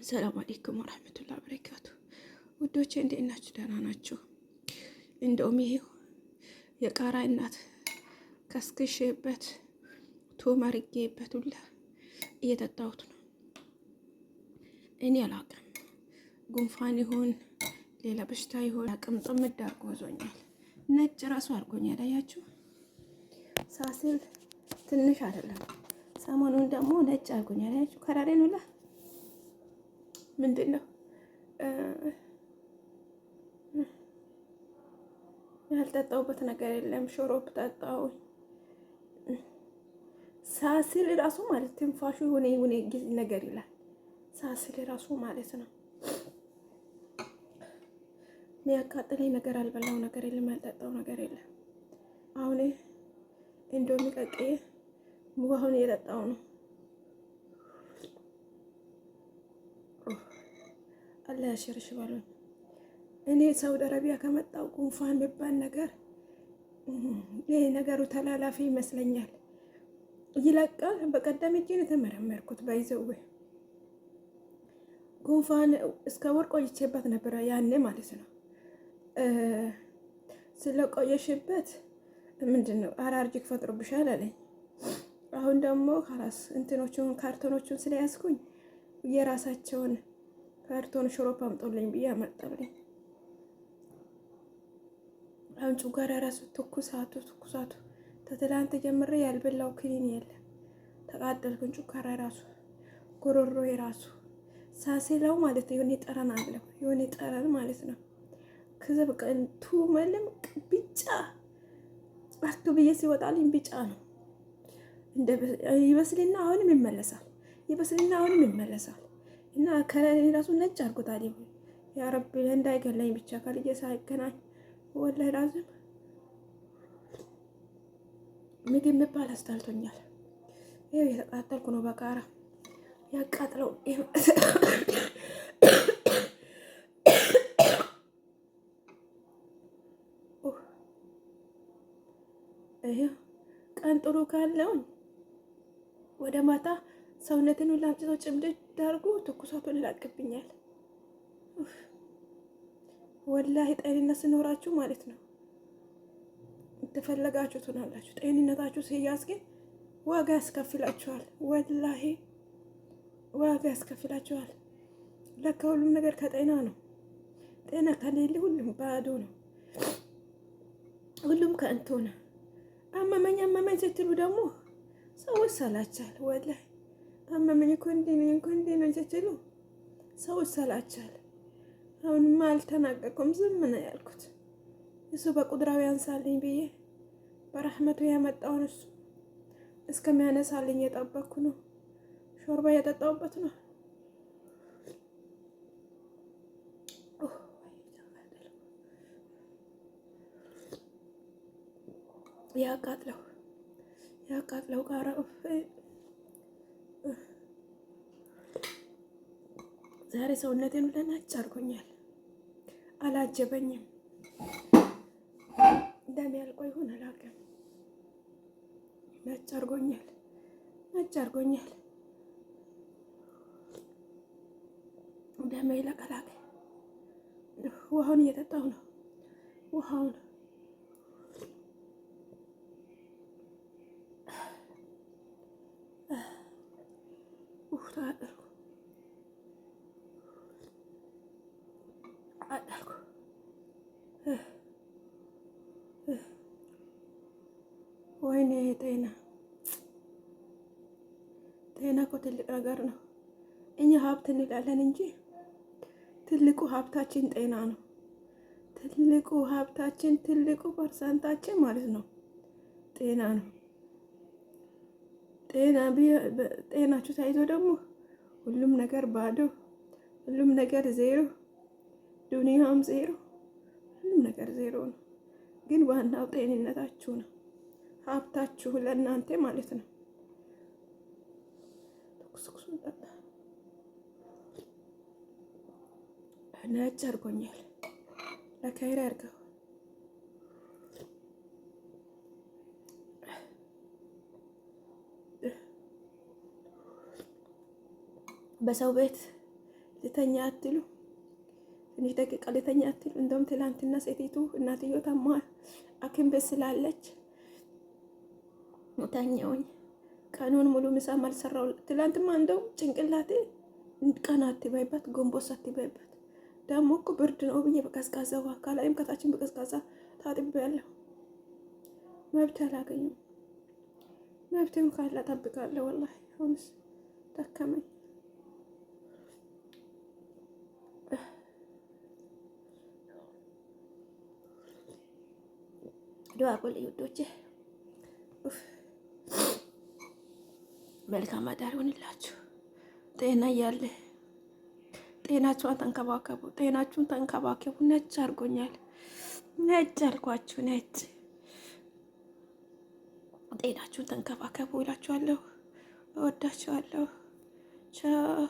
ሰላም አለይኩም ወራህመቱላሂ ወበረካቱ። ውዶቼ እንዴት ናችሁ? ደህና ናችሁ? እንደውም ይሄው የቃራ እናት ከስክሼበት ቱም አድርጌበት ሁላ እየጠጣሁት ነው። እኔ አላውቅም ጉንፋን ይሁን ሌላ በሽታ ይሁን አቅም ጥምድ አድርጎ ይዞኛል። ነጭ ራሱ አድርጎኛል። አያችሁ ሳስል ትንሽ አይደለም። ሰሞኑን ደግሞ ነጭ አድርጎኛል። አያችሁ ከራሬን ሁላ ምንድን ነው ያልጠጣሁበት ነገር የለም። ሾሮፕ ጠጣሁ። ሳስል ራሱ ማለት ትንፋሹ የሆነ የሆነ ነገር ይላል። ሳስል ራሱ ማለት ነው። የሚያቃጥለኝ ነገር አልበላው ነገር የለም፣ ያልጠጣው ነገር የለም። አሁን እንዶሚ ቀቅዬ ውሃውን እየጠጣው ነው። አላህ ያሽርሽ በሉኝ። እኔ ሳውዲ አረቢያ ከመጣው ጉንፋን የሚባል ነገር ይሄ ነገሩ ተላላፊ ይመስለኛል፣ ይለቃል። በቀደም እጄን የተመረመርኩት ባይዘው ጉንፋን እስከ ወር ቆይቼበት ነበረ ያኔ ማለት ነው። ስለቆየሽበት ምንድን ነው allergic ፈጥሮብሻል አለኝ። አሁን ደግሞ خلاص እንትኖቹን ካርቶኖቹን ስለያዝኩኝ የራሳቸውን ካርቶን ሽሮፕ አምጦልኝ ብዬ አመጣልኝ። አሁን ጨጓራ ራሱ ትኩሳቱ ትኩሳቱ ተትላንት ጀምሬ ያልበላው ክኒን የለም። ተቃጠልኩኝ። ጨጓራ ራሱ ጉሮሮ የራሱ ሳስለው ማለት ነው የሆነ ጠረን አለው የሆነ ጠረን ማለት ነው። ከዛ በቃ ቱመልም ቢጫ አክ ብዬ ሲወጣልኝ ቢጫ ነው። ይበስልና አሁንም ይመለሳል። ይበስልና አሁንም ይመለሳል። እና ከለኔ ራሱ ነጭ አድርጎታል። ያ ረቢ እንዳይገለኝ ብቻ ከልጄ ሳይገናኝ ወላሂ ላዚም ምግብ የሚባል አስጠልቶኛል። ይኸው እየተቃጠልኩ ነው። በቃራ ያቃጥለው። ይኸው ቀን ጥሩ ካለውን ወደ ማታ ሰውነትን ሁላ አምጥቶ ጭምድድ አድርጎ ትኩሳቱን ይላቅብኛል። ወላሂ ጤንነት ስኖራችሁ ማለት ነው ተፈለጋችሁ ትሆናላችሁ። ጤንነታችሁ ሲያዝ ግን ዋጋ ያስከፍላችኋል። ወላሂ ዋጋ ያስከፍላችኋል። ለካ ሁሉም ነገር ከጤና ነው። ጤና ከሌለ ሁሉም ባዶ ነው። ሁሉም ከንቱ ነው። አመመኝ አመመኝ ስትሉ ደግሞ ሰው ይሰላቻል። ወላሂ አመመኝ እኮ እንዲህ ነኝ እኮ እንዲህ ነኝ ስትሉ ሰው ይሰላቻል። አሁንማ አልተናገርኩም፣ ዝም ነው ያልኩት። እሱ በቁድራው ያንሳልኝ ብዬ በረህመቱ ያመጣውን እሱ እስከሚያነሳልኝ የጠበቅኩ ነው። ሾርባ እየጠጣሁበት ነው። ያቃጥለው ያቃጥለው ጋራ ዛሬ ሰውነቴን ሁላ ነጭ አድርጎኛል። አላጀበኝም። ደም ያልቆ ይሁን አላውቅም። ነጭ አድርጎኛል። ነጭ አድርጎኛል። ደሜ ይለቀላል። ውሃውን እየጠጣሁ ነው። ውሃውን ተቃጠልኩ ተቃጠልኩ። ወይኔ ጤና ጤና እኮ ትልቅ ነገር ነው። እኛ ሀብት እንላለን እንጂ ትልቁ ሀብታችን ጤና ነው። ትልቁ ሀብታችን ትልቁ ፐርሰንታችን ማለት ነው ጤና ነው። ጤና ጤናችሁ ተይዞ ደግሞ ሁሉም ነገር ባዶ፣ ሁሉም ነገር ዜሮ፣ ዱንያም ዜሮ፣ ሁሉም ነገር ዜሮ ነው። ግን ዋናው ጤንነታችሁ ነው፣ ሀብታችሁ ለእናንተ ማለት ነው። ትኩስ ጠጣ። ነጭ አድርጎኛል። ለከይር አድርገው በሰው ቤት ልተኛ አትሉ፣ ትንሽ ደቂቃ ልተኛ አትሉ። እንደውም ትላንትና ሴቲቱ እናትዮ ታማ ሐኪም ቤት ስላለች ተኛውኝ። ቀኑን ሙሉ ምሳም አልሰራው። ትላንትማ እንደው ጭንቅላቴ ቀና አትበይበት፣ ጎንቦስ አትበይበት። ደግሞ እኮ ብርድ ነው ብዬ በቀዝቃዛ ውሃ ከላይም ከታችን በቀዝቃዛ ታጥቤያለሁ። መብት አላገኙም። መብትም ካለ ጠብቃለሁ። ወላሂ አሁንስ ደከመኝ። ዱዓ አድርጉልኝ ውዶቼ። መልካም አዳር ይሆንላችሁ። ጤና እያለ ጤናችሁን ተንከባከቡ። ጤናችሁን ተንከባከቡ። ነጭ አድርጎኛል። ነጭ አልኳችሁ። ነጭ ጤናችሁን ተንከባከቡ እላችኋለሁ። እወዳችኋለሁ። ቻው።